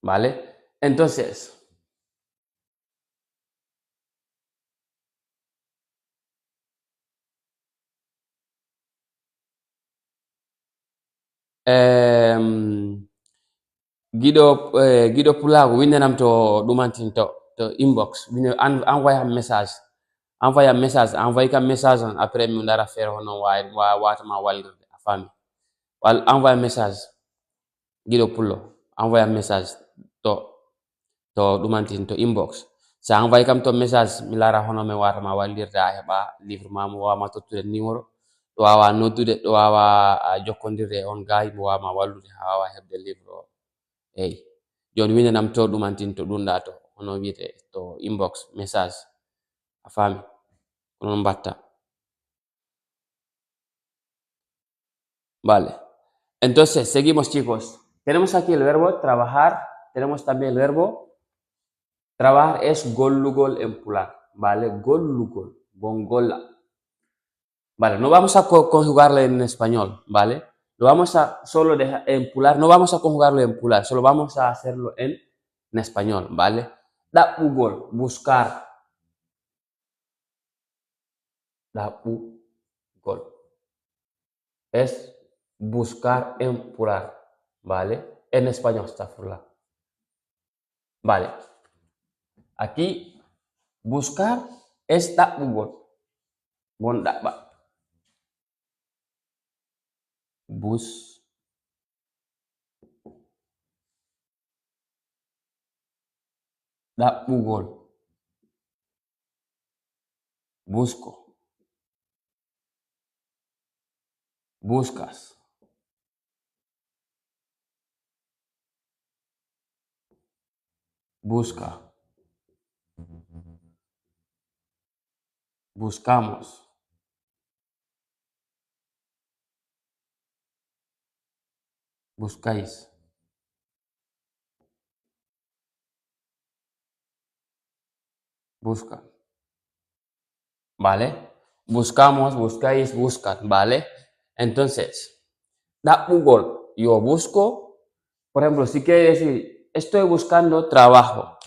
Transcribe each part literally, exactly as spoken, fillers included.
¿Vale? Entonces, Em, giɗo, eh, giɗo pulaagu, winndanam to ɗumantin to, to inbox. Winde, en-, envoya message. Envoya message. Envoy kam message on. Après, mi ndara feere hono wa-, wa-, wata ma wallirde. A faami? Wal, envoya message. Giɗo pullo. Envoya message to, to ɗumantin to inbox. So a envoy kam to message, mi laara hono mi wata ma wallirde, a heɓa livre ma, mo wawa ma tottude numéro. Ɗo wawa noddude, ɗo wawa, a, jokkondirde e on gay, mo wawa ma wallude, ha wawa heɓde livre o. Eyi. Joni windanam to ɗumantin to ɗunɗa to, hono wiyete to inbox message. A faami? Ko non mbatta. Vale. Entonces, seguimos, chicos. Tenemos aquí el verbo trabajar, tenemos también el verbo trabajar es gollugol en Pulaar. Vale, gollugol, bon golla. Vale, no vamos a co-, conjugarlo en español, ¿vale? Lo vamos a solo dejar en Pulaar, no vamos a conjugarlo en Pulaar, solo vamos a hacerlo en, en español, ¿vale? Ɗaɓɓugol, buscar. Ɗaɓɓugol. Es buscar en Pulaar, ¿vale? En español, astafurlah. Vale. Aquí, buscar es ɗaɓɓugol. Bon ɗaɓɓa. Bus. Ɗaɓɓugol. Busco. Buscas. Busca. Buscamos. Buscáis. Busca. ¿Vale? Buscamos, buscáis, buscan, ¿vale? Entonces, ɗaɓɓugol, yo busco. Por ejemplo, si quiere decir, estoy buscando trabajo.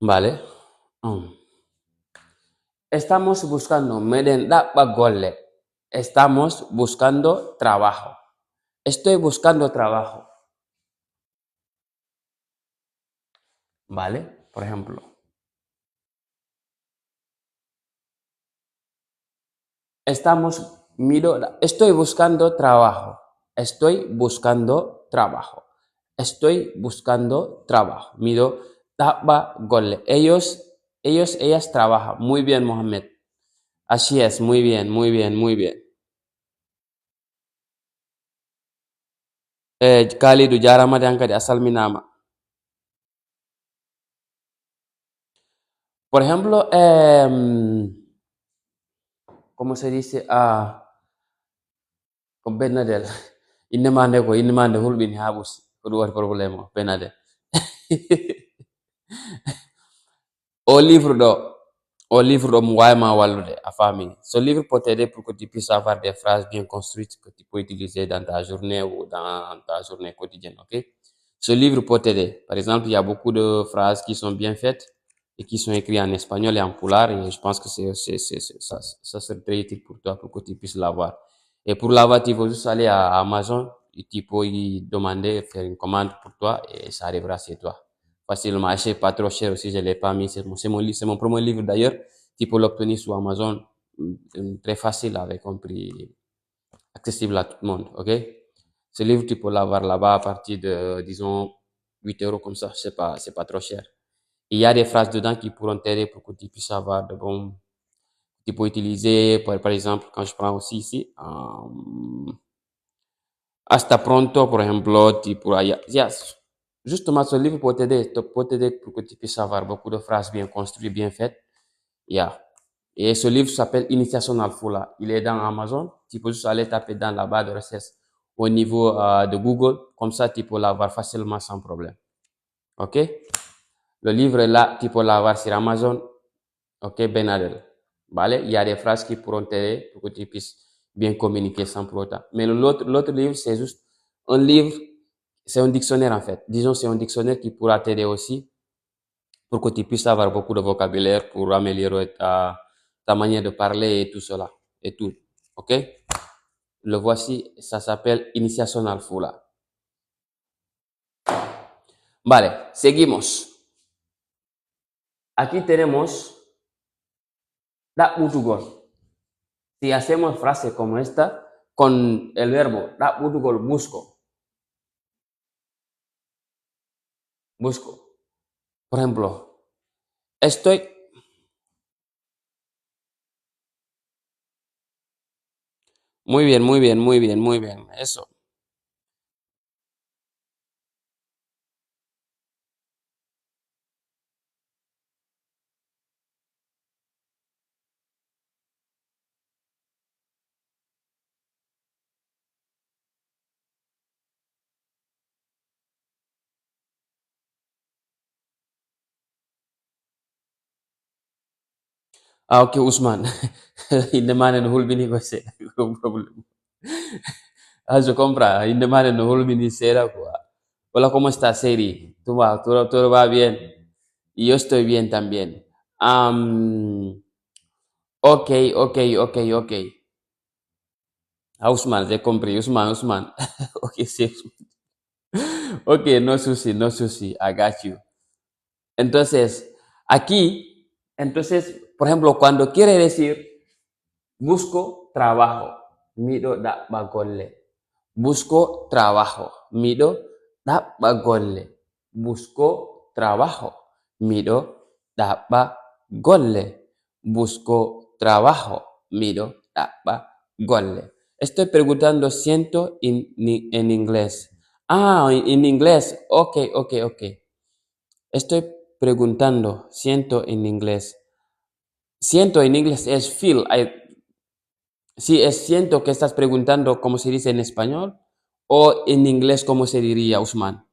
Vale. Mm. Estamos buscando, meɗen ɗaɓɓa golle. Estamos buscando trabajo. Estoy buscando trabajo. Vale, por ejemplo. Estamos, miɗo, estoy buscando trabajo. Estoy buscando trabajo. Estoy buscando trabajo. Miɗo ɗaɓɓa golle. Ellos, ellos, ellas trabajan. Muy bien, Mohamed. Así es, muy bien, muy bien, muy bien. Eh, Kalidou, jarama de, hankadi a salminama. Por ejemplo, em, ¿cómo se dice? Ah, ko Benadel. Innde ma nde ko, innde ma nde hulɓini ha ɓusi. Ko ɗum waɗi problème o, Benadel. O livre ɗo, o livre ɗo mo wawi ma wallude, a faami. Ce livre peut t'aider pour que tu puisses avoir des phrases bien construites que tu peux utiliser dans ta journée ou dans ta journée quotidienne, ok? Ce livre peut t'aider. Par exemple, il y a beaucoup de phrases qui sont bien faites et qui sont écrites en espagnol et en pulaar, et je pense que c'est, c'est, c'est, c'est, ça, ça serait très utile pour toi pour que tu puisses l'avoir. Et pour l'avoir, tu vas juste aller à Amazon et tu peux y demander, faire une commande pour toi et ça arrivera chez toi facilement. Et c'est pas trop cher aussi, je l'ai pas mis. C'est mon, c'est mon li-, c'est mon premier livre d'ailleurs. Tu peux l'obtenir sur Amazon, mm, très facile avec un prix accessible à tout le monde, ok? Ce livre, tu peux l'avoir là-bas à partir de, disons, huit euros comme ça, c'est pas, c'est pas trop cher. Il y a des phrases dedans qui pourront t'aider pour que tu puisses avoir de bons, tu peux utiliser, par, par exemple, quand je prends aussi ici, euh, hasta pronto, por ejemplo, tipo, ya, ya, justement, ce livre peut t'aider, te- peut t'aider pour que tu puisses avoir beaucoup de phrases bien construites, bien faites. Ya. Et ce livre s'appelle Initiation al Fula. Il est dans Amazon. Tu peux juste aller taper dans la barre de recherche au niveau, euh, de Google. Comme ça, tu peux l'avoir facilement sans problème. Ok? Le livre est là, tu peux l'avoir sur Amazon. Ok, Benadel. Vale, il y a des phrases qui pourront t'aider pour que tu puisses bien communiquer sans pour autant. Mais le- l'autre, l'autre livre, c'est juste un livre, c'est un dictionnaire en fait. Disons, c'est un dictionnaire qui pourra t'aider aussi pour que tu puisses avoir beaucoup de vocabulaire pour améliorer ta, ta manière de parler et tout cela. Et tout. Ok? Le voici, ça s'appelle Iniciación al Fula. Vale, seguimos. Aquí tenemos ɗaɓɓutugol. Si hacemos frase como esta con el verbo ɗaɓɓutugol, busco. Busco. Por ejemplo, estoy. Muy bien, muy bien, muy bien, muy bien. Eso. Ah, ok, Ousmane. Innde ma nde no hulɓini ko seeɗa, ko problème. Ah, je comprends. Innde ma nde no hulɓini seeɗa quoi. Hola, ¿cómo estás, Seri? ¿Tú va, todo, todo va bien? Yo estoy bien también. Am, ok, ok, ok, ok. Ah, Ousmane, j'ai compris. Ousmane, Ousmane. Ok, c'est Ousmane. Ok, no souci, no souci. I got you. Entonces, aquí, entonces, por ejemplo, cuando quiere decir, busco trabajo, miɗo ɗaɓɓa golle. Busco trabajo, miɗo ɗaɓɓa golle. Busco trabajo, miɗo ɗaɓɓa golle. Busco trabajo, miɗo ɗaɓɓa golle. Estoy preguntando siento en, en inglés. Ah, en, en inglés. Ok, ok, ok. Estoy preguntando siento en inglés. Siento en inglés es feel. I- si es siento que estás preguntando cómo se dice en español o en inglés, ¿cómo se diría, Usman?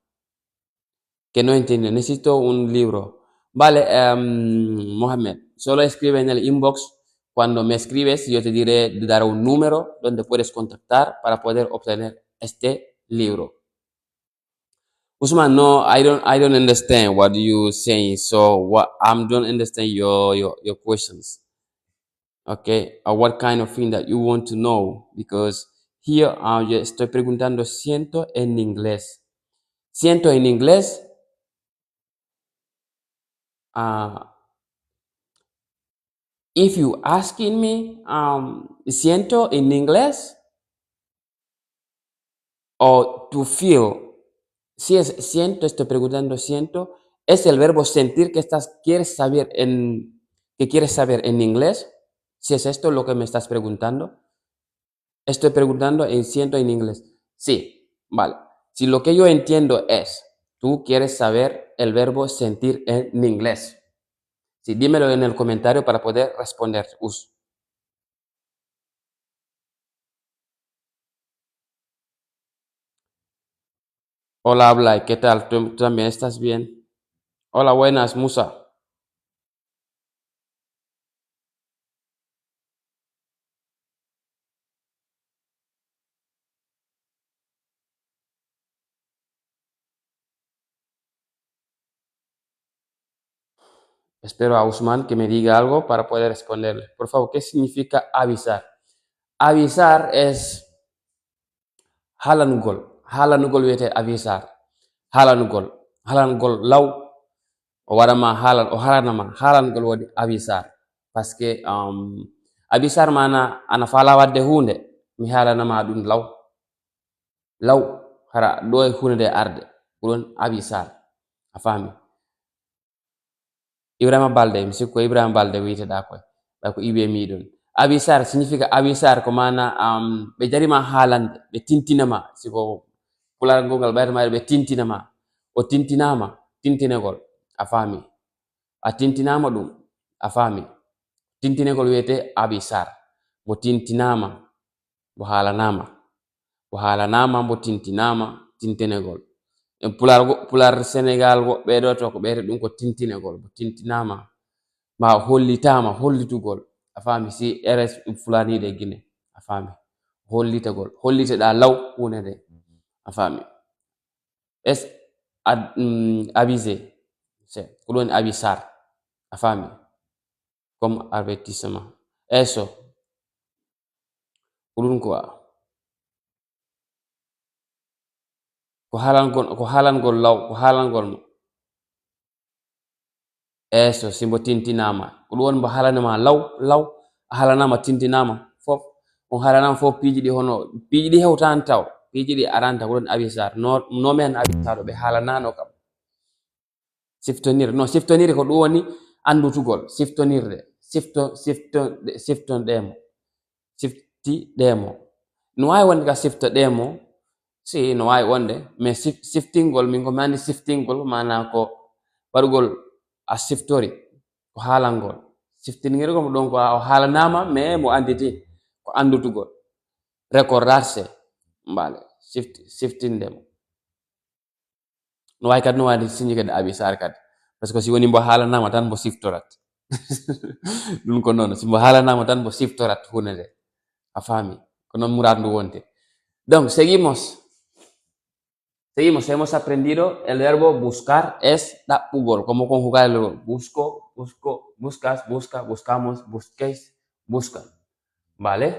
Que no entiendo. Necesito un libro. Vale, em, Mohamed, solo escribe en el inbox. Cuando me escribes, yo te diré, te daré un número donde puedes contactar para poder obtener este libro. Usman, no, I don't, I don't understand what you saying. So what, I don't understand your, your, your questions. Okay, or what kind of thing that you want to know? Because here, uh, yo estoy preguntando siento en inglés. Siento en inglés. Ah, if you asking me, um, siento en inglés, o to feel. Si es siento, estoy preguntando siento, es el verbo sentir que estás, quieres saber en, que quieres saber en inglés. Si es esto lo que me estás preguntando, estoy preguntando en siento en inglés. Sí, vale. Si lo que yo entiendo es, tú quieres saber el verbo sentir en inglés. Sí, dímelo en el comentario para poder responder. Us. Hola, Ablay, ¿qué tal? ¿Tú, tú también estás bien? Hola, buenas, Musa. Espero a Usman que me diga algo para poder responderle. Por favor, ¿qué significa avisar? Avisar es haalanugol. Haalanugol wiyetee avisar. Haalanugol. Haalanugol law. O waɗa ma haalan, o haalana ma. Haalanugol woni avisar. Parce que, um, avisar maana ana faala waɗde huunde, mi haalana ma ɗum law. Law, hara ɗo e huunde nde arde. Ko ɗum avisar. A faami? Ibrahima Balde, mi sikku ko Ibrahima Balde wiyeteɗaa koy. Ɓay ko iwi e miɗon. Avisar signifie que avisar ko maana, um, ɓe jarima haalande, ɓe tintina ma. Si ko pulaar ngongal ɓayata ma ɓe tintina ma. O tintinama, tintinegol. A faami? A tintinama ɗum. A faami? Tintinegol wiyetee avisar. Mo tintinama. Mbo haalanaama. Mbo haalanaama, mbo tintinaama, tintinegol. En pulaar go-, pulaar Senegaal woɓɓe ɗo to ko ɓeyata ɗum ko tintinegol, mbo tintinaama. Ma hollitaama, hollitugol. A faami? Si R S Fulani ɗe Gine. A faami? Hollitagol. Holliteɗaa law huunde nde. A faami? Es ad, mm, abusé. C'est, ko ɗum woni abusar. A faami? Comme avertissement. Eso. Ko ɗum quoi. Ko haalangol, ko haalangol law, ko haalangol mo. Eso, si mbo tintinaama. Ko ɗum woni mbo haalanama law, law. A haalanaama, tintinaama fof. On haalanaama fof piiji ɗi hono, piiji ɗi hewtaani taw. Piiji ɗi araani taw, ko ɗum abusar. No, no men abusar ɓe haalanaano kam. Siftonir. No, siftonir ko ɗum woni anndutugol. Siftonirde. Sifto, sifto, siftonɗeemo. Siftiɗeemo. No waawi wonde ka siftoɗeemo. Si, no waawi wonde. Mais sif-, siftingol, min ko mi anndi siftingol, maanaa ko waɗugol a siftori. Ko haalangol. Siftingol ko ɗum ko a, o haalanaama, mais mo annditi. Ko anndutugol. Recordarse. Mbaale. Sifti-, siftinde mo. No waawi kadi, no waawi signe kadi abusar kadi. Parce que si woni mbo haalanaama tan mbo siftorat. Ɗum ko noon. Si mbo haalanaama tan mbo siftorat huunde nde. A faami? Ko noon muraad ndu wonte. Donc, seguimos. Seguimos. Hemos aprendido el verbo buscar es ɗaɓɓugol. Como con jugar el verbo. Busco, busco, buscas, busca, buscamos, busquéis, buscan. ¿Vale?